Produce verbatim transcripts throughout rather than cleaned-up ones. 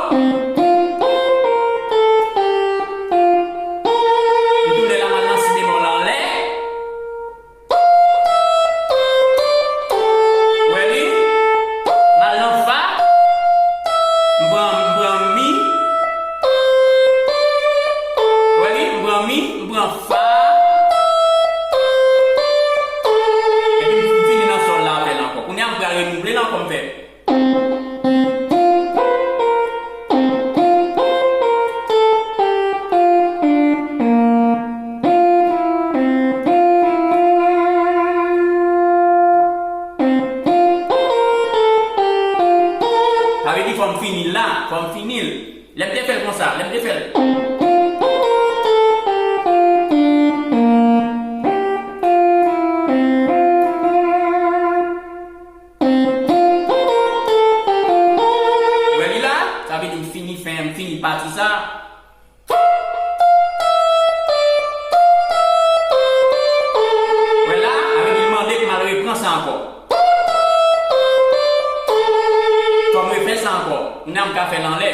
M tounen la, m al nan si bemòl anlè. Wè li? M al nan fa. M pran, m pran mi. Wè li? M pran mi, m pran fa. Epi m fini nan sòl la avè l ankò. Kounye a m pral renouvle l ankò, m fè. Sa vle di fò m fini l la, fò m fini l. Lè m te fè l konsa, lè m te fè l. Wè li la, sa vle di m fini fen, m fini pati sa. Wè la, sa vle di l mande pou m al repran sa ankò. Fò m refè sa ankò. Kounye a m ka fè l anlè.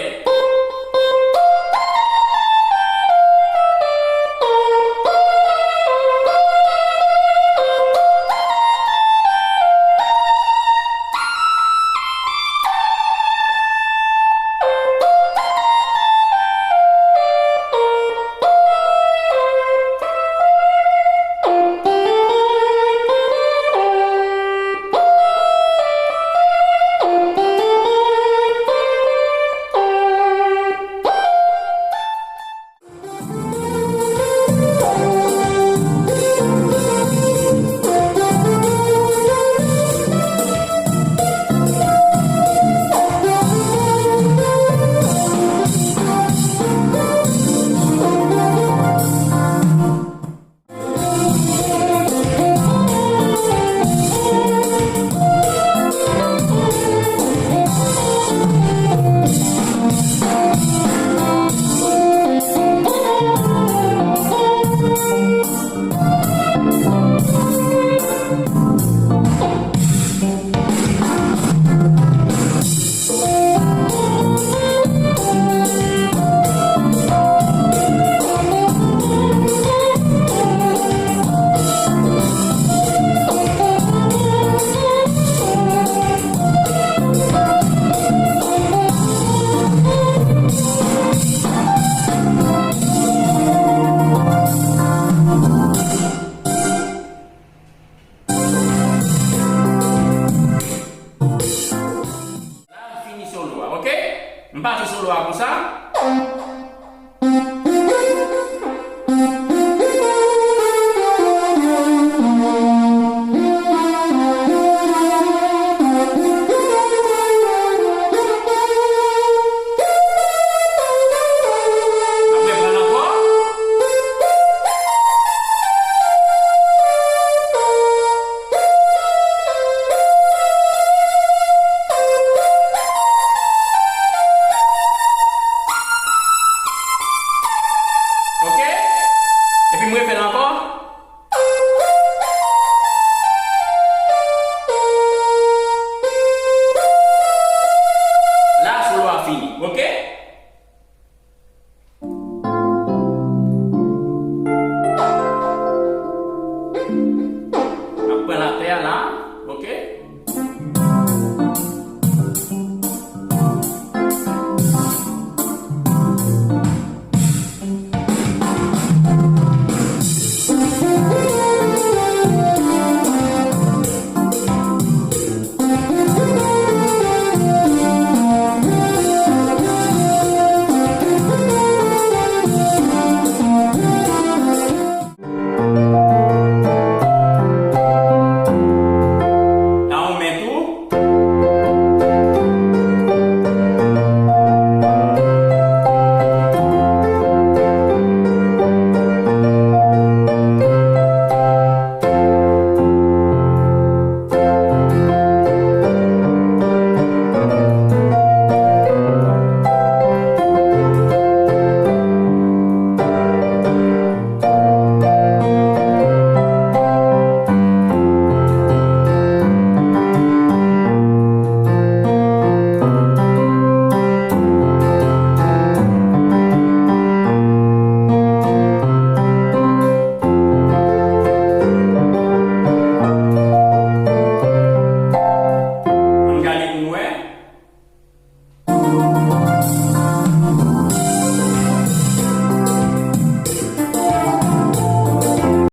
La, m fini solo a, oke? M pase solo a konsa.